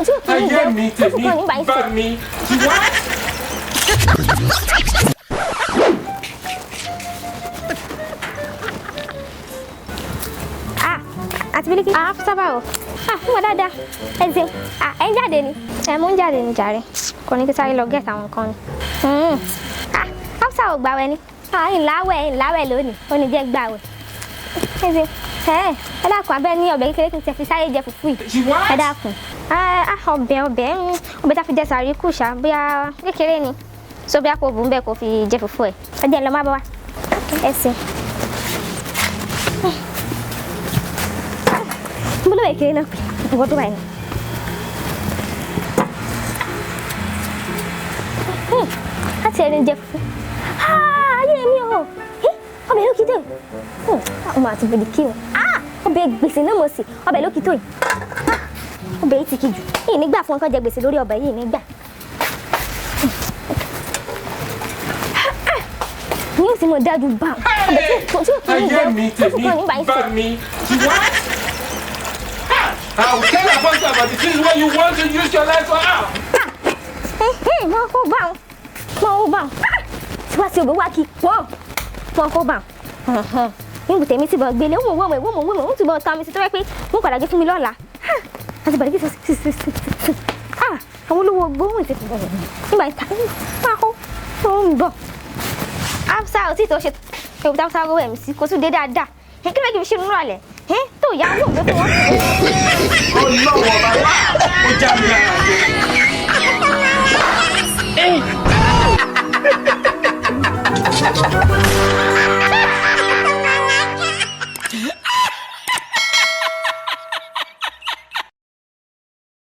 Tí ò tó ní Ayé jẹun mi tó tèmi fún kan nígbà yín bá sè. mi. What? Ah, àti Bílíkì. Ah, sábà o. Ah, fún wa dáadáa. Ẹ ṣeun. Ah, ẹ ń jáde ni. Ẹ mú ń jáde ni jàre. Kò ní kí sáré lọ gẹ̀ẹ́sì àwọn nǹkan ni. Ah, Hafsa ò gbàwẹ̀ ni. Ah, ìláwẹ̀ ìláwẹ̀ lónìí. Ó ní jẹ́ gbàwẹ̀. Ẹ ṣeun. Ẹ ẹ dákun abẹ́ ní ọbẹ̀ kékeré kí n ti fi sáré jẹ fùfú yìí. What? Ẹ dákun. Ah, ọbẹ̀ ọbẹ̀ ọbẹ̀ tá a fi jẹ sàrí kù ṣá bóyá kékeré ni. So bóyá kò bù ń bẹ̀ kó fi jẹ fùfú ẹ̀. Ẹ jẹ́ lọ má bá wa. Ẹ ṣeun. Mo lọ́wọ́ ìkéré náà pé ìwọ́n tó báyìí. Láti ẹni jẹ fún. Ayé mi o! Ọbẹ̀ ló kí tó yìí. Ọmọ àti bèdìkì o. Ọbẹ̀ gbèsè náà mo sì. Ọbẹ̀ ló kí tó yìí. Ọbẹ̀ yìí ti kí jù. Yìí nígbà fún ọkàn jẹ gbèsè lórí ọbẹ̀ yìí nígbà. Ní o sì mọ̀ dájú bá ọbẹ̀ tí ò tó ní Ayé jẹun mi tó fún tèmi kan nígbà yín bá sè. mi. What? I will tell Apostle about the things where you want to use your life for. Ah! Mọ kó bá wọn mọ kó bá wọn tí wàá sí òbí wá kí wọn mọ kó bá wọn níbi tèmi ti bọ̀ gbélé wọ́n wọ́n wọ́n wọ́n wọ́n ti bọ̀ ta mi sí tó yẹ pé wọ́n padà gé fún mi lọ́la àti bàdé kí sí sí sí sí àwọn olówó gbóhùn ti fún nígbà yìí máa kó ó ń bọ̀. Hafsa ò tí tó ṣe ewu tí Hafsa rówó ẹ̀mí sí kó tún dé dáadáa kí ló kì í fi ṣe nínú àlẹ́ tó yá owó ògbé fún wọn. Ọlọ́wọ́ bàbá ó já mi lára.